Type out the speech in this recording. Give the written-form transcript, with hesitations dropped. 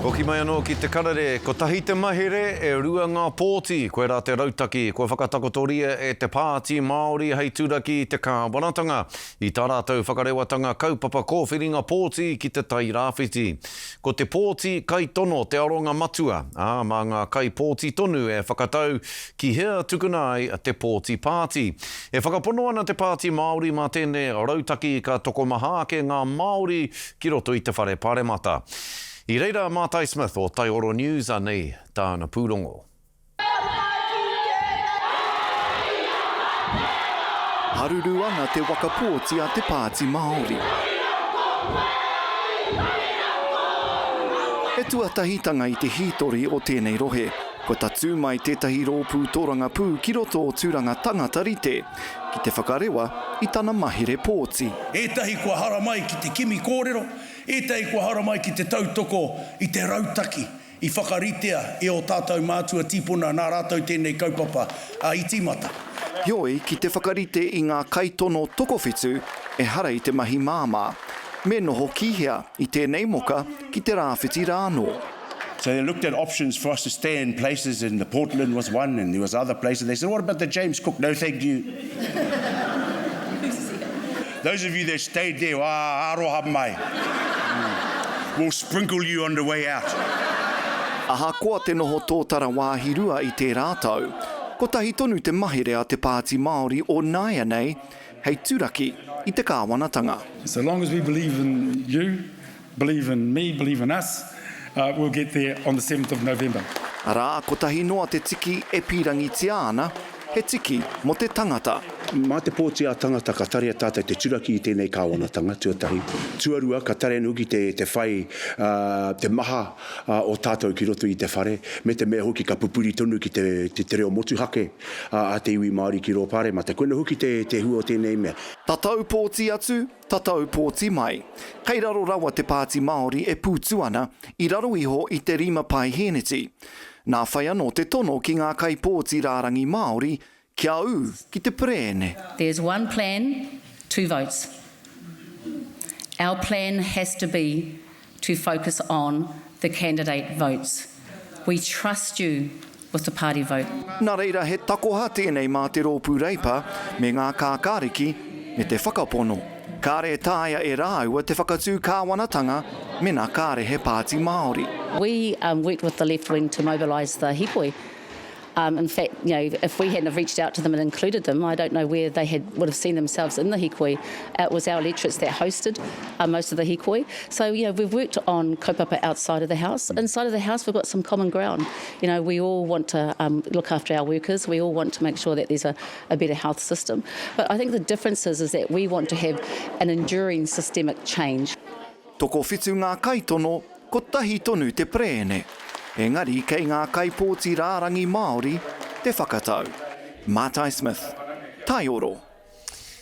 Hoki mai anō ki te karere, kotahi te mahere, e rua ngā pōti, koirā te rautaki kua whakatakotoria e te Pāti Māori hei turaki i te kāwanatanga i tā rātou whakarewatanga kaupapa kōwhiringa pōti ki Te Tai Rāwhiti. Ko te pōti kaitono te aronga matua, ā, mā ngā kaipōti tonu e whakatau ki hea tukuna ai te pōti pāti. E whakapono ana te Pāti Māori mā tēnei rautaki ka tokomaha ake ngā Māori ki roto i te whare paremata. I reira a Mātai Smith o Taioro News, anei tāna pūrongo. Haruru ana te waka pōti a te Pāti Māori. He tuatahitanga i te hītori o tēnei rohe, kua tatū mai tētahi rōpū tōrangapū ki roto o Tūranga Tangata Rite ki te whakarewa i tana mahere pōti. Ētahi kua haramai ki te kimi kōrero, ētahi kua haramai ki te tautoko i te rautaki i whakaritea e ō tātou mātua tīpuna nā rātou tēnei kaupapa i tīmata. Heoi, ki te whakarite i ngā kaitono tokowhitu, ehara i te mahi māmā. Me noho ki hea i tēnei moka ki te rāwhiti rānō? So they looked at options for us to stay in places and the Portland was one and there was other places. They said, what about the James Cook? No, thank you. Those of you that stayed there, ah, aroha mai. We'll sprinkle you on the way out. Ahakoa te noho tōtara wāhi rua i tērā tau, kotahi tonu te mahere a te Pāti Māori o nāianei hei turaki i te kāwanatanga. So long as we believe in you, Believe in me, believe in us, we'll get there on the seventh of November. Arā, kotahi noa te tiki e pīrangitia ana, he tiki mō te tangata. Mā te pōti ā-tangata ka tarea tātou te turaki i tēnei kāwanatanga, tuatahi. Tuarua, ka tarea anō hoki te, te whai, te maha o tātou ki roto i te whare, me te mea hoki ka pupuri tonu ki te, te, te reo motuhake a te iwi Māori ki rō Pāremata. Koina hoki te, te hua o tēnei mea. Tatau pōti atu, Tatau pōti mai. Kei raro rawa te Pāti Māori e pūtu ana, i raro iho i te rima paehēneti. Nā whai anō te tono ki ngā kaipōti rārangi Māori kia ū ki te perēne. There's one plan, two votes. Our plan has to be to focus on the candidate votes. We trust you with the party vote. Nā reira he takoha tēnei mā te Rōpū Reipa me ngā Kākāriki me te whakapono, kāre e taea e rāua te whakatū kāwanatanga mena kāre he Pāti Māori. We worked with the left wing to mobilise the hikoi. In fact, you know, if we hadn't have reached out to them and included them, I don't know where they had would have seen themselves in the hikoi. It was our electorates that hosted most of the hikoi. So, you know, we've worked on kaupapa outside of the house. Inside of the house, we've got some common ground. You know, we all want to um, look after our workers. We all want to make sure that there's a, a better health system. But I think the difference is, is that we want to have an enduring systemic change. Tokowhitu ngā kaitono, kotahi tonu te perēne. Engari kei ngā kaipōti rārangi Māori te whakatau. Mātai Smith, Taioro.